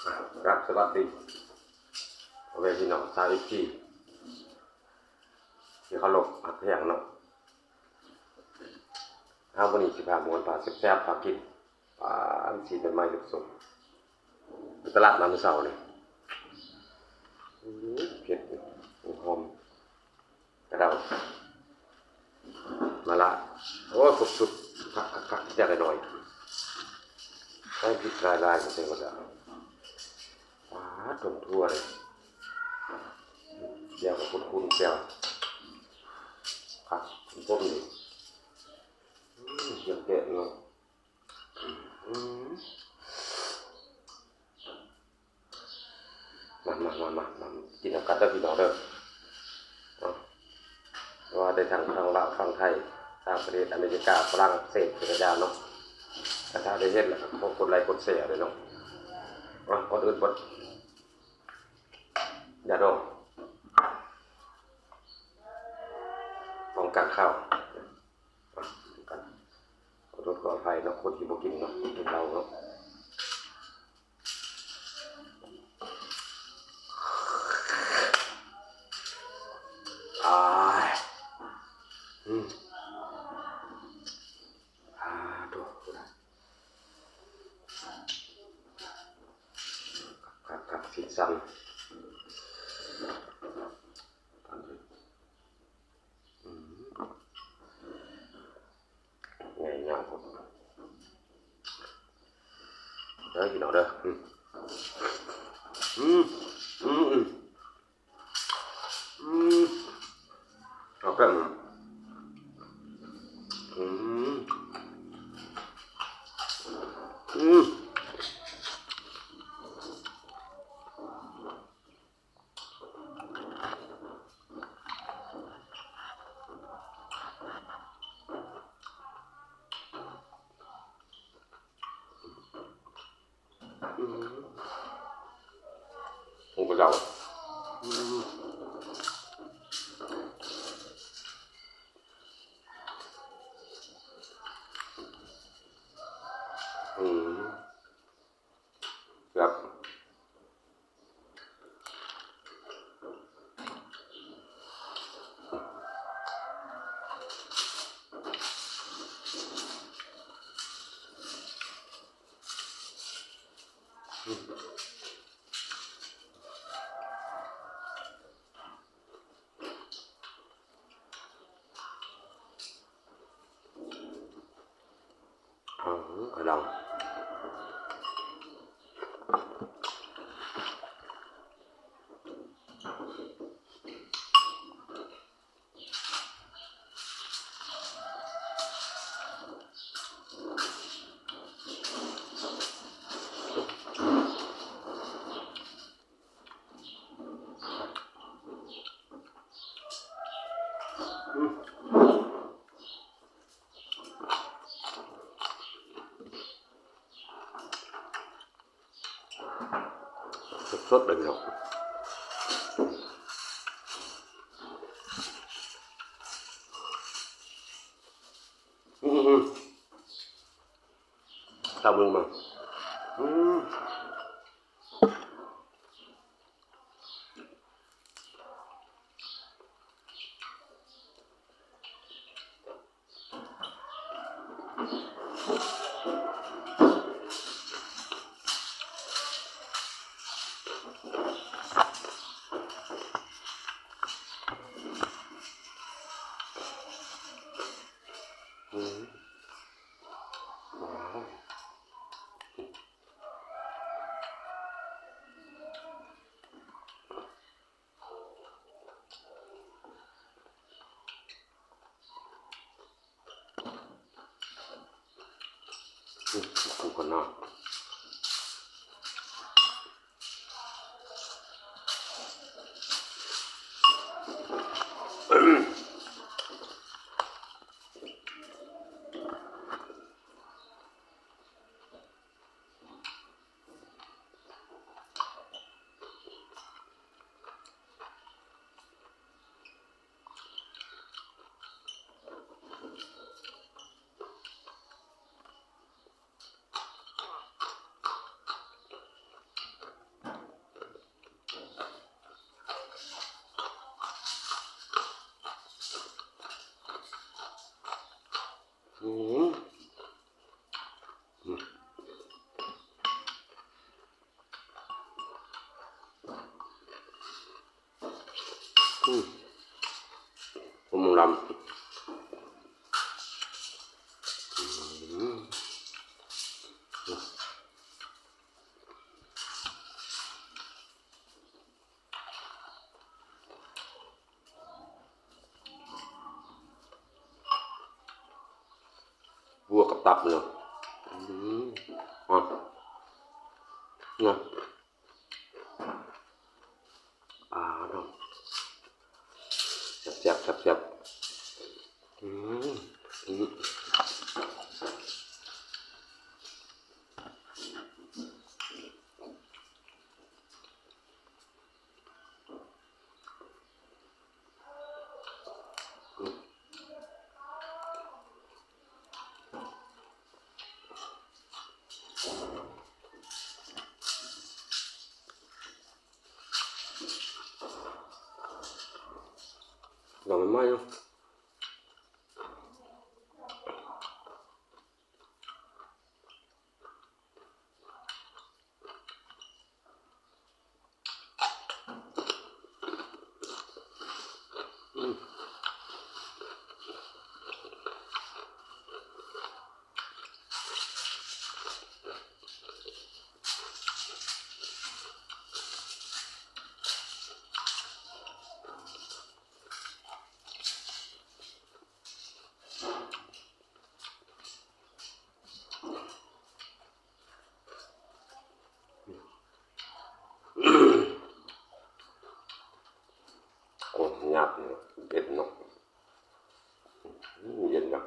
ຄັບ ສະຫວັດດີພໍ່ແມ່ພີ່ນ້ອງຊາວເອັຟຊີ ທີ່ເຄົາລົບຮັກແພງເນາະ. ເຮົາມື້ນີ້ຊິພາມ່ວນ ພາແຊບໆ ພາກິນ ປານຊີ້ນໃໝ່ໆ ສຸກໆ ໄປຕະຫຼາດມາມື້ເຊົ້ານີ້. ອື ເຜັດ ຫອມ ກະເດົາ ມະລະ ໂອ້ຍ ຄົບຊຸດ ຄັກໆໆ ແຕ່ລະໜ້ອຍ ໃສ່ພິກຫຼາຍໆ ໃສ່ໝົດແລ້ວ. ປາດ ຕົ້ນຖົ່ວເດ້ ແຈ່ວກໍຂຸ້ນໆ ແຈ່ວ ຄັກ ຕົ້ມນີ້ ອື ຈຽມແກະເນາະ. ອືມ ມາ ມາ ມາ ມາ ມາກິນນຳກັນເດີພີ່ນ້ອງເດີ. ເນາະ ວ່າໄດ້ທັງຝັ່ງລາວ ຝັ່ງໄທ ຕ່າງປະເທດ ອາເມລິກາ ຝຣັ່ງເສດ ເຄນາດາເນາະ. ຖ້າໄດ້ເຫັນແລ້ວກໍກົດໄລກົດແຊເດີເນາະ. ເນາະ ກ່ອນອື່ນເປີດຢາດອງ ປ້ອງກັນເຂົ້າ ປ້ອງກັນ ຂໍໂທດຂໍອະໄພເນາະ ຄົນທີ່ບໍ່ກິນເນາະ ກິນເຫຼົ້າເນາະ. ອາຍ ອືມ ອາ ໂທ້ ຄັກໆໆ ສີສັນ ອືມ ໃຫຍ່ຍາວໂພດເດີພີ່ນ້ອງເດີ. ອືມ ອືມ ອືມ ອືມ ເອົາແປ້ງ ອືມ ອືມ. ອືມ ໂອ້ ພະເຈົ້າ ອືມ ອືມ. ແຊບ ອືມ ກະດອງ ສົດໆ ເລີຍເນາະ. ອືມ ຕຳລົງມາ ອືມ. ອ ອືມ ຫຸ່ມລຳ ອືມ ບົວກັບຕັບເນາະ ອືມ ອ່ະ ນະ ອ່າ ເນາະ ແຊບໆ ແຊບໆ ອືມ ອືມ. ລອງໃໝ່ໆ ເນາະ. ໂອ້ ຍາກເນາະ ເຜັດເນາະ ເຢັນນະ.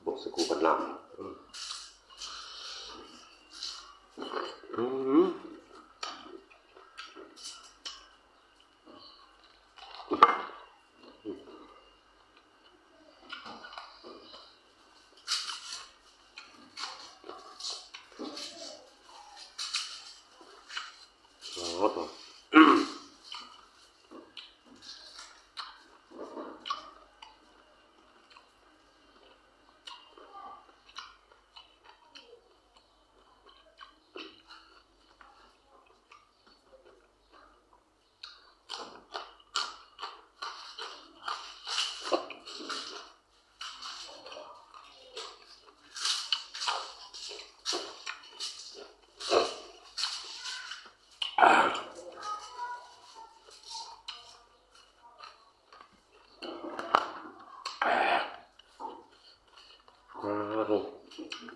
ບົກໃສ່ຄູ່ກັນນຳ ອືມ ອືມ.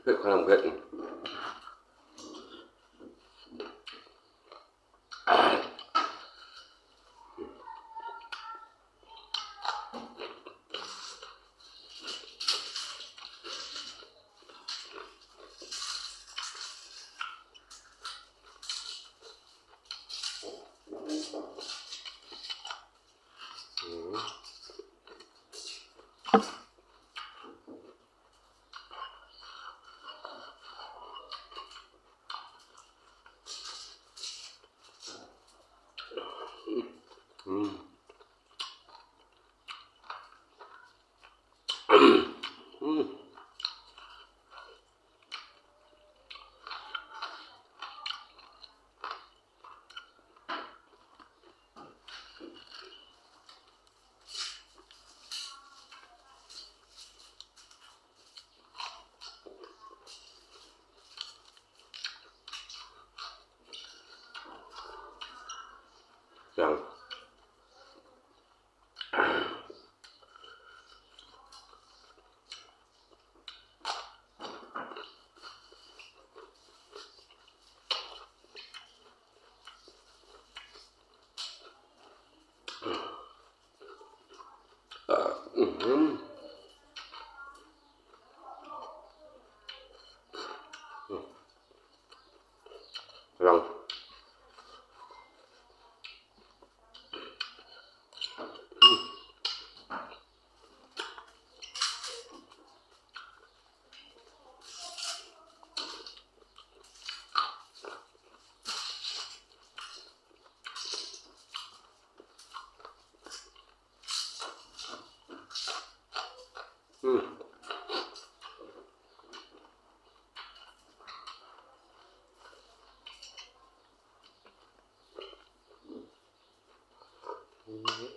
ເຜັດ ຂະໜາດເຜັດ. ອືມ ອືມ. ອືມ ລອງ. ອືມ.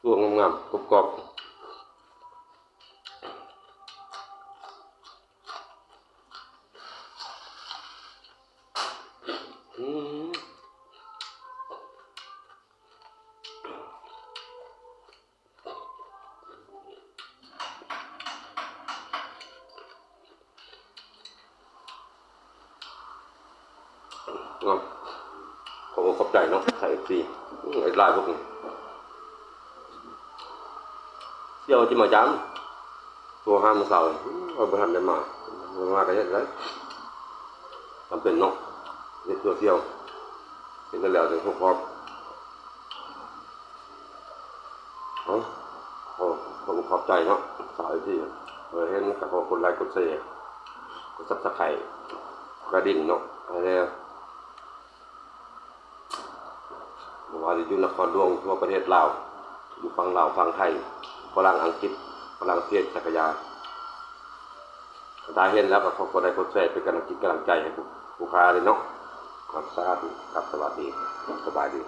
ລວກງາມໆ ກອບໆ ອືມ. ເນາະ ຂອບອົກຂອບໃຈເນາະ ເອັຟຊີ ອືມ ຫຼາຍພວກນີ້ ສ່ຽວຊິມາຢາມ ໂທຫາມື້ເຊົ້າ ອືມ ຂ້ອຍບໍ່ທັນໄດ້ມາ ມາກໍເຮັດໄດ້ ຈຳເປັນເນາະ ເຮັດສ່ຽວໆ ເຮັດແລ້ວ ແລ້ວຈັ່ງຄົບຄອບ. ເອົາ ຂໍ ຂອບ ຂອບໃຈເນາະ ສາວເອັຟຊີ ເອີ ເຫັນກໍຂໍກົດໄລກົດແຊ ກົດຊັບສະໄຄຣບ໌ ກະດິ່ງເນາະ ໃຫ້ແດ່ ບໍ່ວ່າຈະຢູ່ນະຄອນຫຼວງ ທົ່ວປະເທດລາວ ຢູ່ຝັ່ງລາວ ຝັ່ງໄທ ຝຣັ່ງ ອັງກິດ ຝຣັ່ງເສດ ສັກກະຍາ ຖ້າເຫັນແລ້ວກໍຂໍກົດໄລກົດແຊ ເປັນກຳລັງຈິດກຳລັງໃຈໃຫ້ຜູ້ ຜູ້ຄ້າເດ້ເນາະ ຄອບ ສາທຸ ຄັບ ສະຫວັດດີ ສະບາຍດີ.